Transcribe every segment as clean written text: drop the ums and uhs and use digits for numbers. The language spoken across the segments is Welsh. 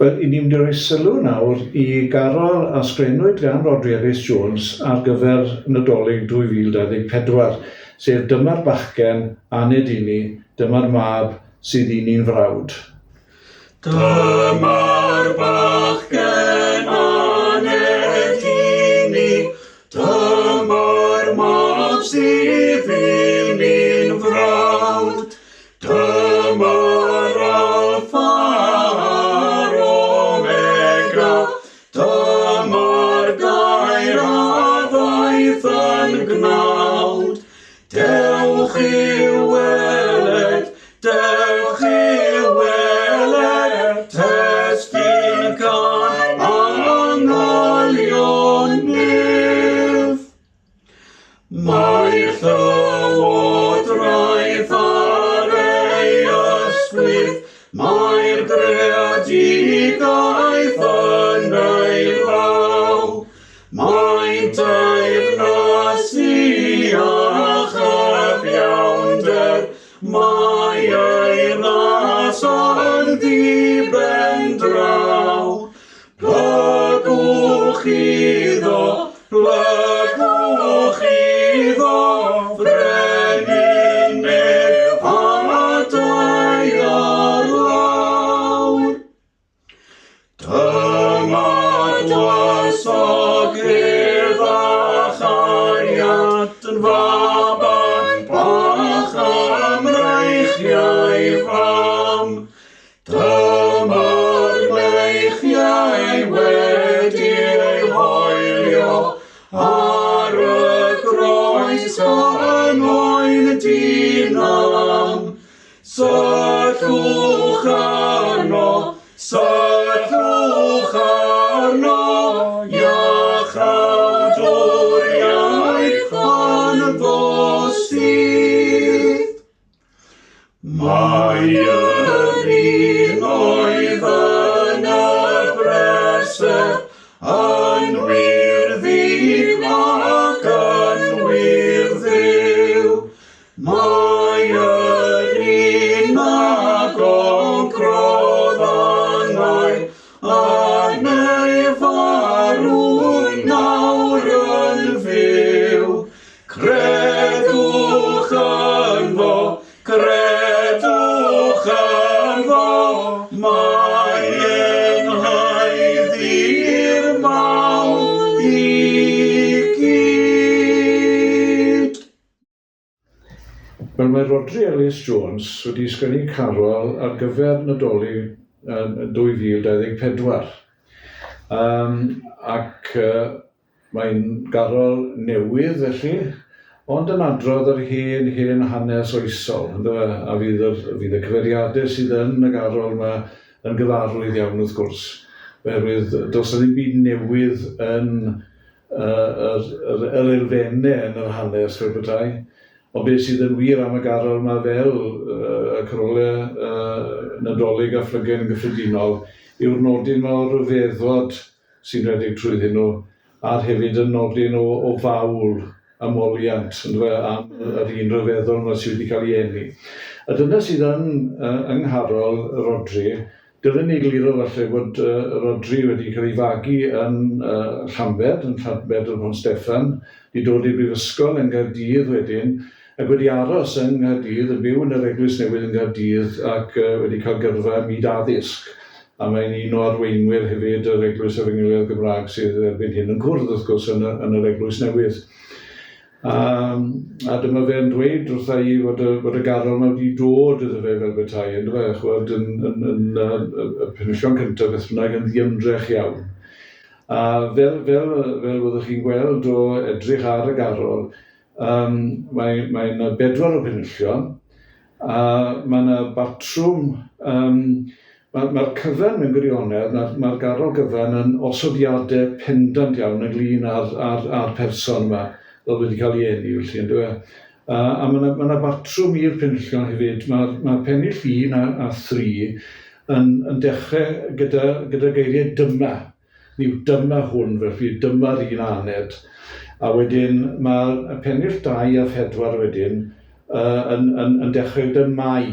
Wel, i ni'n mynd i roi sylw nawr i garol a sgrennwyd gan Rhodri Ellis Jones ar gyfer Nadolig 2024, sef Dyma'r Bachgen, Aned i ni, Dyma'r Mab sydd i ni'n frawd. Dyma'r bachgen aned i ni, dyma'r mab sydd i ni'n frawd. Dyma'r Alffa a'r Omega, dyma'r gair a ddaeth yn gnawd. Dewch i'w weled, dewch i'w weled, testun cân angylion nef. Mae llywodraeth ar ei ysgwydd, mae'r greadigaeth yn ei law. Mae'n teyrnasu a chyfiawnder, mae ei ras yn ddi-ben draw. Plygwch iddo, plygwch iddo, frenin nef a daear lawr. Dyma dywysog hedd a chariad yn faban bach ym mreichiau fam. Dyma'r meichiau wedi eu hoelio ar y groes yn oen dinam. Syllwch arno, syllwch arno, iachawdwriaeth ynddo sydd. Mae yr un oedd yn y preseb yn wir ddyn ac yn wir Dduw. Mae yr un a goncrodd angau yn ei farw nawr yn fyw. Credwch ynddo, credwch ynddo, mae e'n haeddu'r mawl i gyd. Wel, mae Rhodri Ellis Jones wedi sgwennu carol ar gyfer Nadolig 2024. Um, ac uh, Mae'n garol newydd felly, ond yn adrodd yr hen, hen hanes oesol, yndyfe? A fydd yr, fydd y cyfeiriadau sydd yn y garol yma yn gyfarwydd iawn wrth gwrs, oherwydd does 'na ddim byd newydd yn uh, yr, yr, yr elfennau yn yr hanes fel petai. Ond beth sydd yn wir am y garol yma fel uh, y carolau uh, Nadolig a Phlygen yn gyffredinol yw'r nodyn yma o ryfeddod sy'n rhedeg trwyddyn nhw, a'r hefyd yn nodyn o, o fawl a moliant, yndyfe, am yr un rhyfeddol yma sydd wedi cael ei eni. A dyna sydd yn, uh, yng ngharol Rhodri. Dylen ni egluro falle bod uh, Rhodri wedi cael ei fagu yn uh, Llambed, yn Llambed yn Pont Steffan, wedi dod i'r brifysgol yn Nghaerdydd wedyn, ac wedi aros yng Nghaerdydd, yn byw yn yr Eglwys Newydd yng Nghaerdydd ac wedi cael gyrfa ym myd addysg. A mae'n un o arweinwyr hefyd yr Eglwys Efengylaidd Gymraeg sydd erbyn hyn yn cwrdd, wrth gwrs, yn, y, yn yr Eglwys Newydd. A, a dyma fe'n dweud wrtha i fod y, fod y garol yma wedi dod iddo fe fel petai, yn fe, chwbod, yn, yn, yn, yn, y penillion cyntaf beth bynnag yn ddiymdrech iawn. A fel, fel, fel fyddwch chi'n gweld o edrych ar y garol, Yym, mae mae 'na bedwar o penillion, a mae 'na batrwm, yym, ma' ma'r cyfan mewn gwirionedd, ma'r ma'r garol gyfan yn osodiadau pendant iawn ynglyn â'r â'r â'r person yma oedd wedi cael ei eni felly, yndyw e? A a ma' 'na ma' 'na batrwm i'r penillion hefyd, ma'r ma' pennill un a a thri yn yn dechrau gyda gyda geiriau 'dyma'. Yw dyma hwn, felly dyma'r un aned. A wedyn mae pennill 2 a 4 wedyn uh, yn, yn, yn dechrau gyda mai.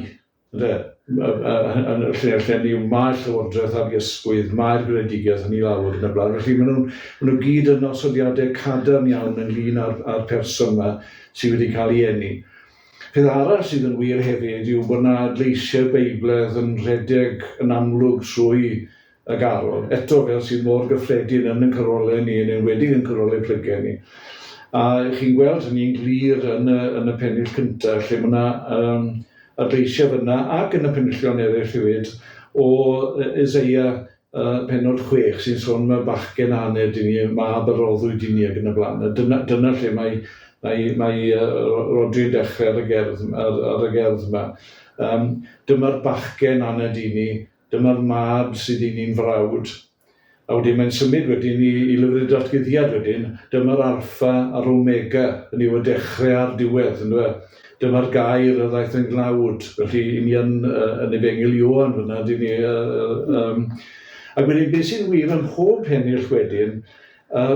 Ynde? Yn y llinell hynny yw mae'r llywodraeth ar ei ysgwydd, mae'r greadigaeth yn ei law ac yn y blaen. Felly maen nhw'n maen nhw gyd yn osodiadau cadarn iawn ynglyn â'r, â'r person yma sydd wedi cael ei eni. Peth arall sydd yn wir hefyd yw bod yna adleisiau Beibledd yn rhedeg yn amlwg trwy y garol, eto fel sydd mor gyffredin yn ein carolau ni, yn enwedig yn carolau plygen ni. A chi'n gweld hynny'n glir yn y, yn y pennill cyntaf, lle mae yna um, adleisiau fyna, ac yn y penillion eraill hefyd, o Isaiah penod 6, sy'n sôn mae bachgen aned i ni, mab a roddwyd i ni ac yn y blaen. A dyna, dyna lle mae, mae, mae Rodri'n dechrau ar y gerdd, ar, ar y gerdd yma. Um, dyma'r bachgen aned i ni, Dyma'r mab sydd i ni'n frawd. A wedyn mae'n symud wedyn i, i lyfr y datguddiad wedyn, dyma'r alffa a'r omega, hynny yw y dechrau a'r diwedd, yndyfe? Dyma'r gair a ddaeth yn gnawd, felly i ni yn, yn Efengyl Ioan fyna, dyn ni. Um, ac wedyn beth sy'n wir ym mhob pennill wedyn,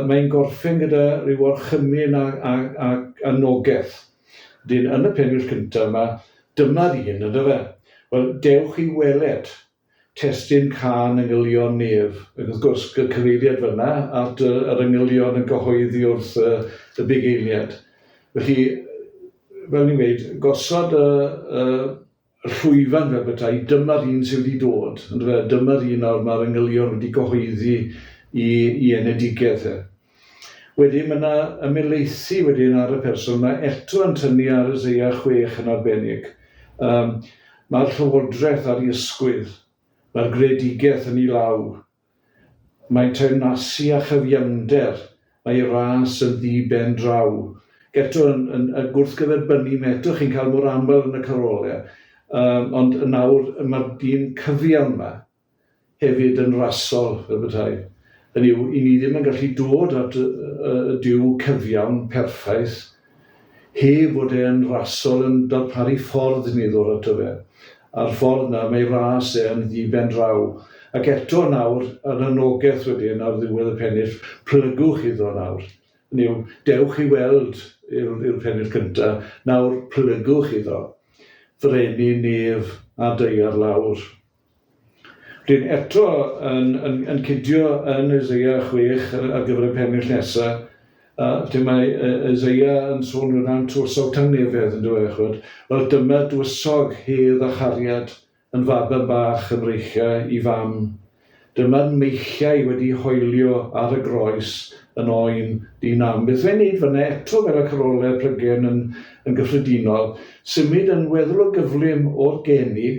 mae'n gorffen gyda rhyw orchymyn a, a, a, anogaeth. Wedyn, yn y pennill cyntaf yma, dyma'r un, yndyfe? Wel, dewch i weled testun cân angylion nef. Ac wrth gwrs, y cyfeiriad fyna at yr angylion yn cyhoeddi wrth y, y bugeiliad. Felly, fel ni'n gweud, gosod y, y, y llwyfan fel petai, dyma'r un sydd wedi dod, yndyfe? Dyma'r un nawr mae'r angylion wedi cyhoeddi i, i enedigaeth e. Wedyn mae yna ymhelaethu wedyn ar y person yma eto yn tynnu ar Isaiah 6 yn arbennig. Um, mae'r llywodraeth ar ei ysgwydd, mae'r greadigaeth yn ei law, mae'n teyrnasu â chyfiawnder, mae ei ras yn ddi ben draw. Eto yn, yn, yn gwrthgyferbynnu, mae eto chi'n cael mor aml yn y carolau, um, ond yn awr mae'r dyn cyfiawn yma, hefyd yn rasol, fel petai. Hynny yw, i ni ddim yn gallu dod at y, y, y Duw cyfiawn, perffaith, heb fod e'n rasol yn darparu ffordd i ni ddod ato fe. A'r ffordd na, mae ras e yn ddi-ben draw. Ac eto nawr, yr anogaeth wedyn ar ddiwedd y pennill, plygwch iddo nawr. Hynny yw, dewch i weld yw'r, yw'r pennill cyntaf, nawr plygwch iddo. Frenin nef a daear lawr. Wedyn eto yn, yn, yn cydio yn Isaiah 6 ar gyfer y pennill nesaf, lle mae Isaiah yn sôn fyna am tywysog tangnefedd yn dweud, chwyd. Wel dyma dywysog hedd a chariad yn faban bach ym mreichiau i fam. Dyma'r meichiau wedi hoelio ar y groes yn oen dyn am. Beth fe'n neud fyna eto fel y carolau plygen yn, yn gyffredinol, symud yn weddol o gyflym o'r geni,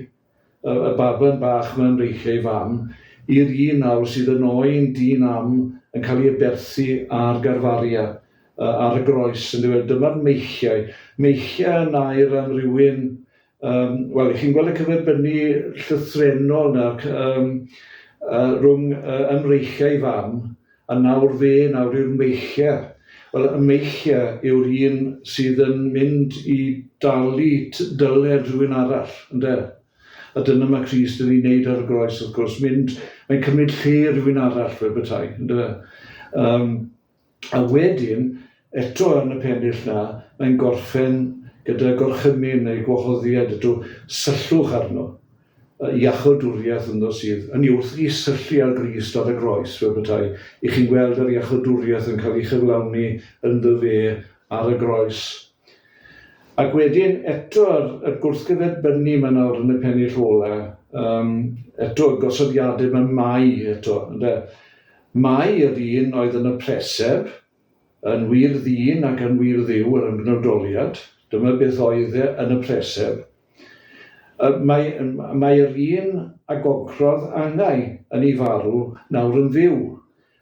y baban bach 'ma yn breichiau ei fam, i'r un nawr sydd yn oen dyn am yn cael ei aberthu ar Garfaria, ar y groes, yn dweud, dyma'r meichiau. Meichiau yn air am rywun, um, wel, chi'n gweld y cyferbynnu llythrennol 'na um, rhwng ymreichiau ei fam A nawr fe, nawr yw'r meichiau. Wel, y meichiau yw'r un sydd yn mynd i dalu dyled rhywun arall, ynde? A dyna mae Crist yn ei wneud ar y groes, wrth gwrs, mynd, mae'n cymryd lle rhywun arall fel petai, ynde? Um, a wedyn, eto yn y pennill na, mae'n gorffen gyda gorchymyn neu gwahoddiad ydw, syllwch arno. Iachawdwriaeth ynddo sydd, hynny yw, wrth i chi syllu ar Grist ar y groes, fel petai, i chi'n gweld yr iachawdwriaeth yn cael ei chyflawni ynddo fe ar y groes. Ac wedyn, eto, yr, y gwrthgyferbynnu yma nawr yn y pennill ola, um, eto, y gosodiadau yma mai eto, ynde? Mai yr un oedd yn y preseb, yn wir ddyn ac yn wir dduw yr ymgnawdoliad, dyma beth oedd e yn y preseb. Mae, mae yr un a goncrodd angau yn ei farw nawr yn fyw.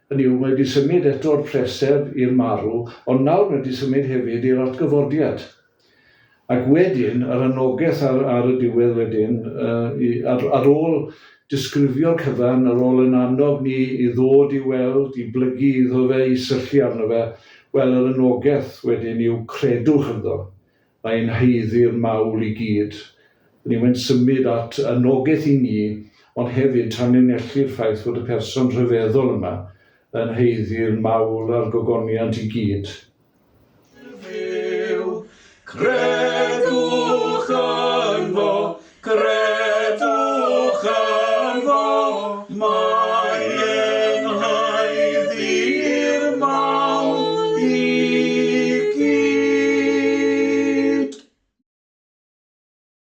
Hynny yw, mae wedi symud eto o'r preseb i'r marw, ond nawr mae wedi symud hefyd i'r atgyfodiad. Ac wedyn, yr anogaeth ar, ar y diwedd wedyn, uh, i, ar, ar ôl disgrifio'r cyfan, ar ôl yn annog ni i ddod i weld, i blygu iddo fe, i syllu arno fe, wel, yr anogaeth wedyn yw credwch ynddo. Mae'n haeddu'r mawl i gyd. Ni mae'n symud at anogaeth i ni, ond hefyd tanlinellu'r ffaith fod y person rhyfeddol yma yn haeddu'r mawl a'r gogoniant i gyd. Fyw, credwch.